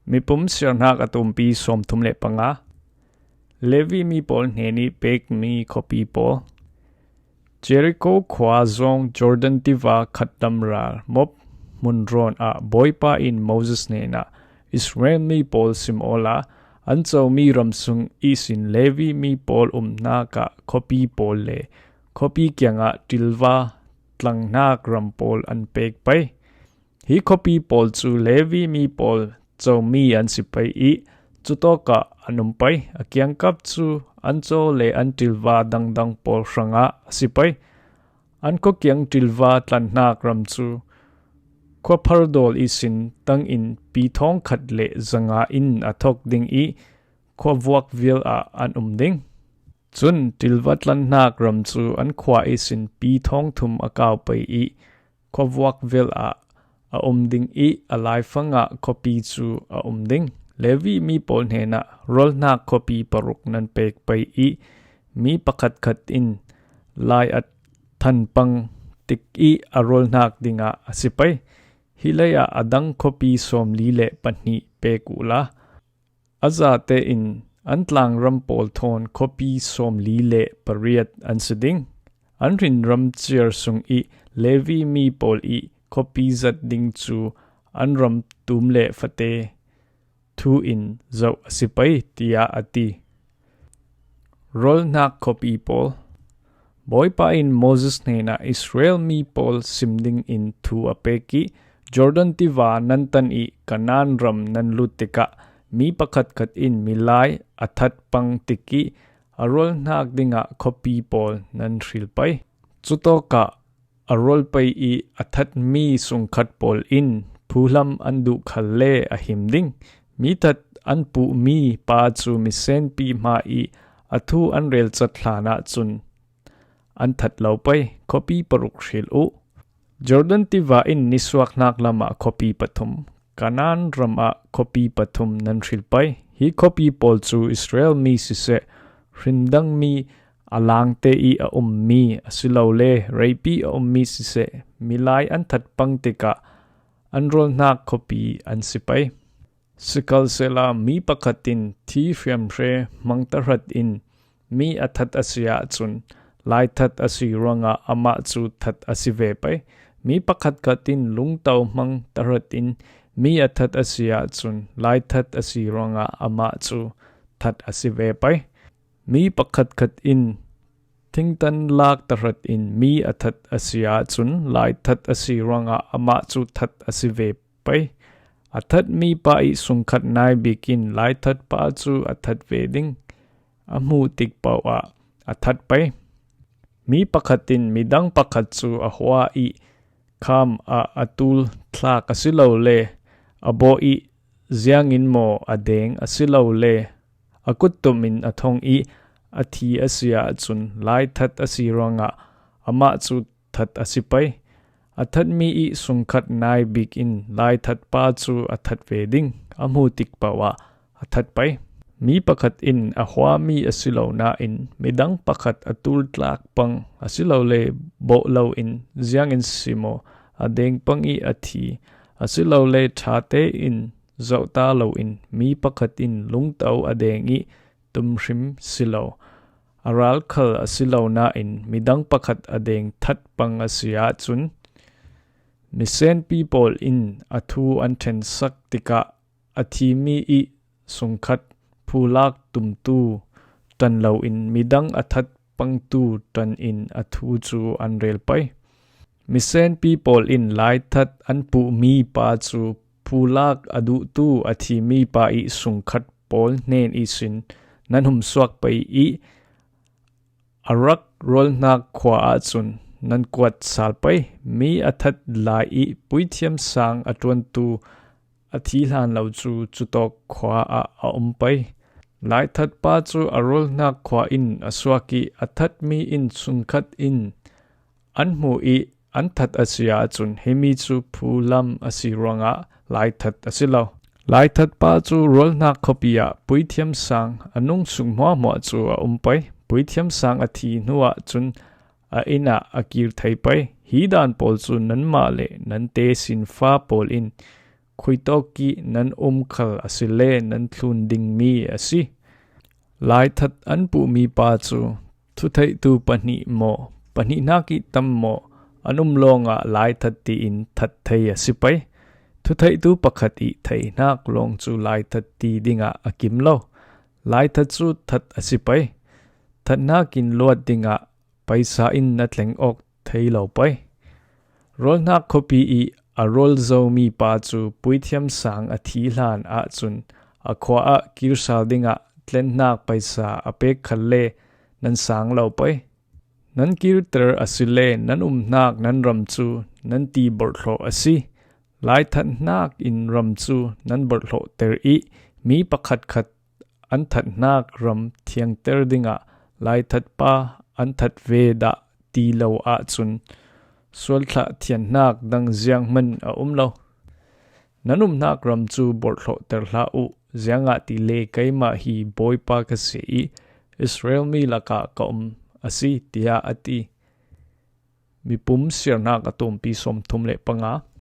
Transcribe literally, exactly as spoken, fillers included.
Mipum siarnak a tumpi sawmthum le panga. Levi mi pawl hnenih pekmi khuapi pawl. Jericho khua zawng Jordan tiva khatlam ral Moab hmunrawn ah Bawipa in Moses hnenah, Israel mi pawl sim awla an comi ram sung ihsin Levi mi pawl umnak ah khuapi pawl le khuapi kiangah ṭilva tlangnak ram pawl an pek pei. Hi khuapi pawl cu Levi mi pawl comi an si pei ih, cutawkah an um pei. A kiangkap cu an caw le an ṭilva dangdang pawl hrangah a si pei. An khuakiang ṭilva tlanhnak ram cu khuaphar dawl ihsin tangin pi thawngkhat le zanga in a thawk ding ih, khuavuak vial ah an um ding. Cun ṭilva tlanhnak ram cu an khua ihsin pi thawngthum a kau pei ih, khuavuak vial ah a um ding ih, a laifangah khuapi cu a um ding. Levi mi pawl hnenah rualhnak khuapi paruk nan pek pei ih, mi pakhatkhat in lai a thanpang tik ih a rualhnak dingah a si pei. Hi leiah a dang khuapi sawmli le pahnih pek uhla, a zate in an tlangram pawl thawn khuapi sawmli le pariat an si ding. An hrinram ciar sung ih Levi mi pawl ih khuapi zat ding cu an ram tum le fate thu in zoh a si pei, tiah a ti. Rualhnak khuapi pawl. Bawipa in Moses hnenah Israel mi pawl sim dingin thu a pek ih, Jordan tiva nan tan ih Kanaan ram nan lut tikah mi pakhatkhat in milai a that pang tik ih, a rualhnak dingah khuapi pawl nan hril pei. Cutawkah a rual pei ih a thatmi sungkhat pawl in phuhlam an duh khalle a him ding. Mi that an puhmi pa cu misenpi hmah ih a thu an relcat hlanah cun an that lo pei. Khuapi paruk hril uh. Jordan tiva in nisuaknak lamah khuapi pathum, Kanaan ramah khuapi pathum nan hril pei. Hi khuapi pawl cu Israel mi siseh, hrindangmi a langte ih a ummi, asilole reipi a ummi siseh, milai an that pang tikah an rualhnak khuapi an si pei. Sikhalsehla mi pakhat in thi hriamhre hmang tahratin mi a that a si ahcun, lai that a si ruangah amah cu that a si ve pei. Mi pakhatkhat in lungto hmang tahratin mi a that a si ahcun, lai that a si ruangah amah cu that a si ve pei. Mi pakhatkhat in thingtan lak tahratin mi a that a si ahcun, lai that a si ruangah amah cu that a si ve pei. A thatmi pa ih sungkhat nai bik in lai that pa cu a that ve ding. A hmuh tik paoh ah a that pei. Mi pakhat in midang pakhat cu a hua ih kham ah a tul thlak asilole a bawh ih ziangin maw a deng asilole a kuttum in a thong ih a thi a si ahcun, lai that a si ruangah amah cu that a si pei. A thatmi ih sungkhat nai bik in lai that pa cu a that ve ding. A hmu tik paoh ah a that pei. Mi pakhat in a huami a si lo nain midang pakhat a tul tlak pang asilole bawh loin ziangin si maw a deng pang ih a thi asilole ṭha tein zoh ta loin mi pakhat in lungto a deng ih tumhrim si lo, a ral khal a si lo nain midang pakhat a deng that pang a si ahcun, misenpi pawl in a thu an ṭhensak tikah a thimi ih sungkhat phulak tumtu ṭan loin midang a that pangtu ṭan in a thu cu an rel pei. Misenpi pawl in lai that an puhmi pa cu phulak a duhtu a thimi pa ih sungkhat pawl hnen ihsin nan humsuak pei ih, a rak rualhnak khua ahcun nan kuat sal pei. Mi a that lai ih puithiam sang a ṭuantu a thi hlan lo cu cutawk khua ah a um pei. Lai that pa cu a rualhnak khua in a suak ih a thatmi in sungkhat in an hmuh ih an that a si ahcun, himi cu phulam a si ruangah lai that a si lo. Lai that pa cu rualhnak khuapi ah puithiam sang a nungsung hmuahhmuah cu a um pei. Puithiam sang a thi hnu ahcun a inn ah a kir thei pei. Hi dan pawl cu nanmah le nan tesinfa pawl in khuitawkih nan um khal asile nan thlun dingmi a si. Laithat an puhmipa cu thutheihtu pahnih maw, pahnihnak ih tam maw, an um lawngah laithat tiin that thei a si pei. Thutheihtu pakhat ih theihnak lawng cu laithat ti dingah a kim lo. Laithat cu that a si pei. Thathnak in luat dingah paisa in na tleng awk thei lo pei. Rualhnak khuapi ih a rual zomi pa cu puithiam sang a thi hlan ahcun a khua ah kir sal dingah tlenhnak paisa a pek khalle nan sang lo pei. Nan kirter asile nan umhnak nan ram cu nan ti borhhlawh a si. Laithathnak in ram cu nan borhhlawhter ih mi pakhatkhat an thathnak ram thiangter dingah laithatpa an that ve dah ti lo ahcun sualthlah thianhnak dang zianghman a um lo. Nan umhnak ram cu borhhlawhter hlah uh, ziangahtile keimah hi Bawipa ka si ih Israel mi lakah ka um a si, tiah a ti. Mipum siarnak a tumpi sawmthum le panga.